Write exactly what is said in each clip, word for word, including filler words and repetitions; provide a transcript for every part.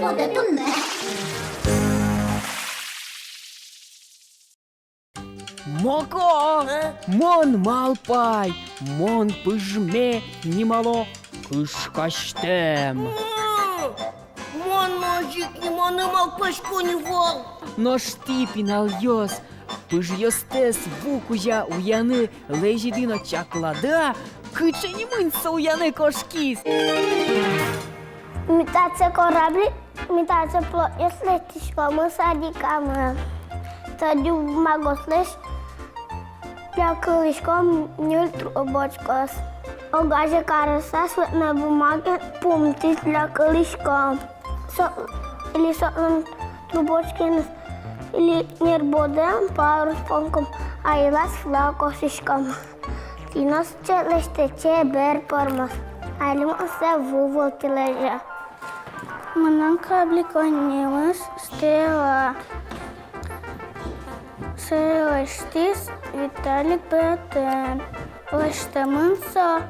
Потэ туннэ. Моко! А? Мон малпай, мон пыжме нимало кышкасьтэм. О! Мон но озьы ик ниманы малпасько ни вал. Нош тӥ, пиналъёс, пыжъёстэс ву кузя уяны лэзиды но чаклады-а, кыӵе нимын со уяны кошкиз? Ми татчы корабль, ми татчы плотъёс лэсьтӥськомы садикамы. Тӧдьы бумагаослэсь лякылӥськом ньыль трубочкаос. Огазе карыса, цветной бумагаен пумтӥз лякылӥськом. Со-, или со-, м, трубочкаеныз, или нербодоен парус помком, а йылаз флаг косӥськом. Тӥни сыӵе лэсьтэ, чебер пӧрмоз. Али мон сое ву вылтӥ лэзё. Мынам кораблике нимыз Стелла. Сое лэсьтӥз Виталик братэн. Лэсьтэмын со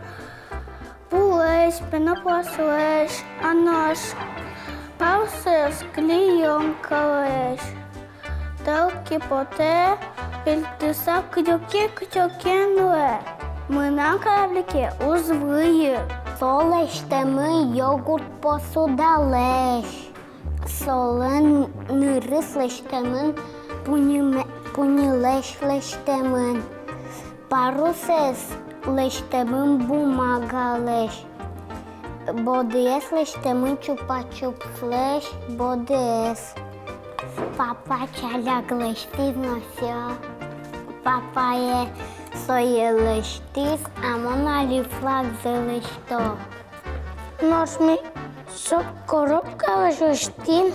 пулэсь, пенопластлэсь, а нош парусэз клеёнкалэсь. Тӧл ке потэ, пельтыса кыдёке-кыдёке нуэ. Мынам кораблике уз выйы. Со лэсьтэмын йогурт посудалэсь. Солэн нырыз лэсьтэмын пуньыме-, пуньылэсь лэсьтэмын. Парусэз лэсьтэмын бумагалэсь. Бодыез лэсьтэмын чупа-чупслэсь бодыез. Папа чаляк лэсьтӥз но всё. Папае сое лэсьтӥз, а мон али флагзэ лэсьто. Нош ми со коробкалэсь лэсьтӥм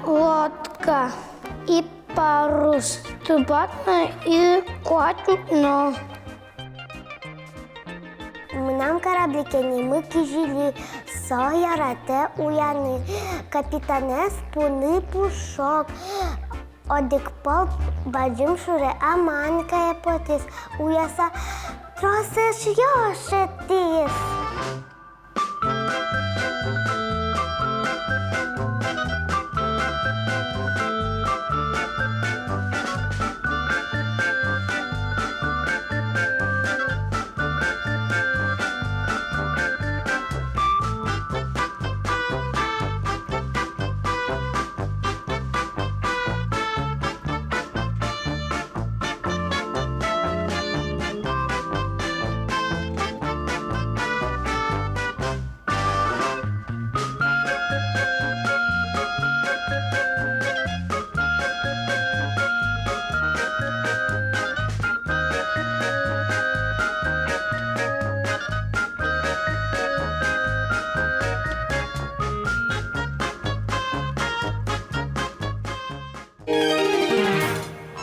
лодка и парус, тубат но и куать укно. Мынам кораблике нимы Кизили, со яратэ уяны. Капитанэз пуны Пушок. Одӥг пол бадӟым шуре Аманькае потӥз, уяса трос эшъёс шедьтӥз.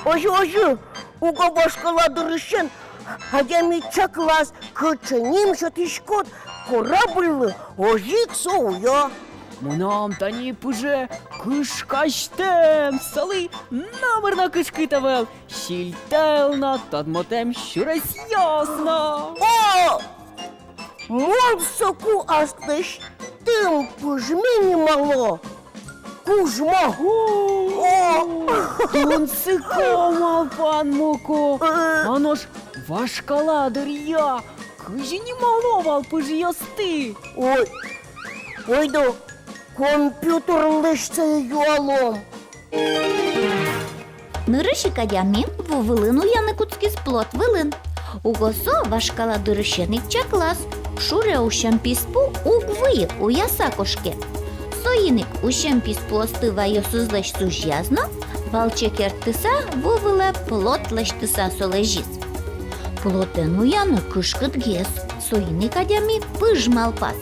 Озьы, озьы, уго вашкала дырысен адями чаклаз, кыӵе ним сётӥськод корабльлы, озьы ик со уё. Мынам тани пыже кышкасьтэм, солы номыр но кышкыт ӧвӧл, сильтӧл но, тодмотэм сюресъёс но. О! Мон соку аслэсьтым пыжме нимало Кужмо. О! Тунсыко малпан, Моко. Э. А нош вашкала дыръя кызьы нимало вал пыжъёсты? Ой, ойдо компьютерлэсь сое юалом. Нырысь ик адями ву вылын уяны кутскиз плот вылын. Уго со вашкала дырысен ик чаклаз: шуре усем писпу уг выйы, уяса кошке. Соин ик усем писпуосты ваёсызлэсь сузяз но, валче керттыса, ву вылэ плот лэсьтыса со лэзиз. Плотэн уяны кышкытгес, соин ик адями пыж малпаз.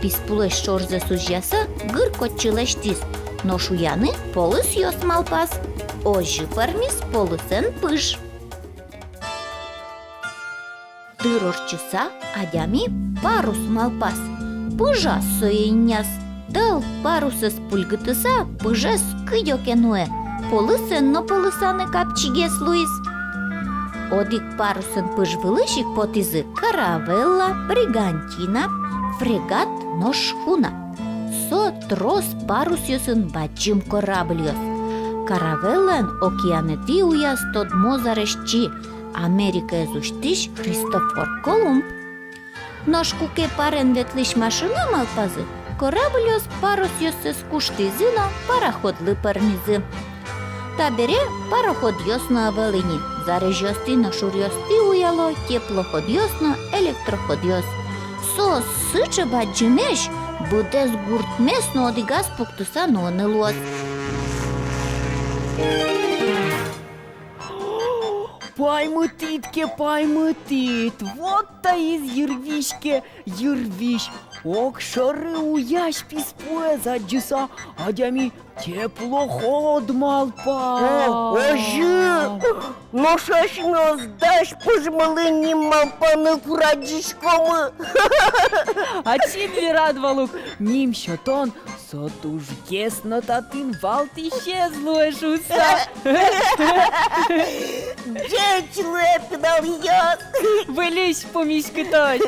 Писпулэсь шорзэ сузяса, гыркотчы лэсьтӥз, нош уяны полысъёс малпаз. Озьы пӧрмиз полысэн пыж. Дыр ортчыса, адями парус малпаз. Пыжаз сое инняз. Тӧл парусэз пульгытыса, пыжез кыдёке нуэ. Полысэн но полысаны капчигес луиз. Одӥг парусэн пыж вылысь ик потӥзы каравелла, бригантина, фрегат но шхуна. Со трос парусъёсын бадӟым корабльёс. Каравеллэн океанэтӥ уяз тодмо зарезьчи, Америкаез усьтӥсь Христофор Колумб. Нош куке парен ветлӥсь машина малпазы, корабльёс парусъёссэс куштӥзы но пароходлы пӧрмизы. Табере пароходъёс но ӧвӧл ини, зарезьёстӥ но шуръёстӥ уяло теплоходъёс но электроходъёс. Соос сыӵе бадӟымесь, быдэс гуртмес но одӥгаз пуктыса нуыны луоз. Паймытӥд ке, паймытӥд, вот таиз йырвизь ке, йырвизь. Огшоры уясь писпуэз адӟыса, адями теплоход малпа. О, озьы. Нош асьмеос дась пыжмылы ним малпаны курадӟиськомы. Ачид верад вал ук, ним сётон со тужгес но татын валтӥсез луэ шуыса. Ӟеч луэ, пиналъёс. Выльысь пумиськытозь.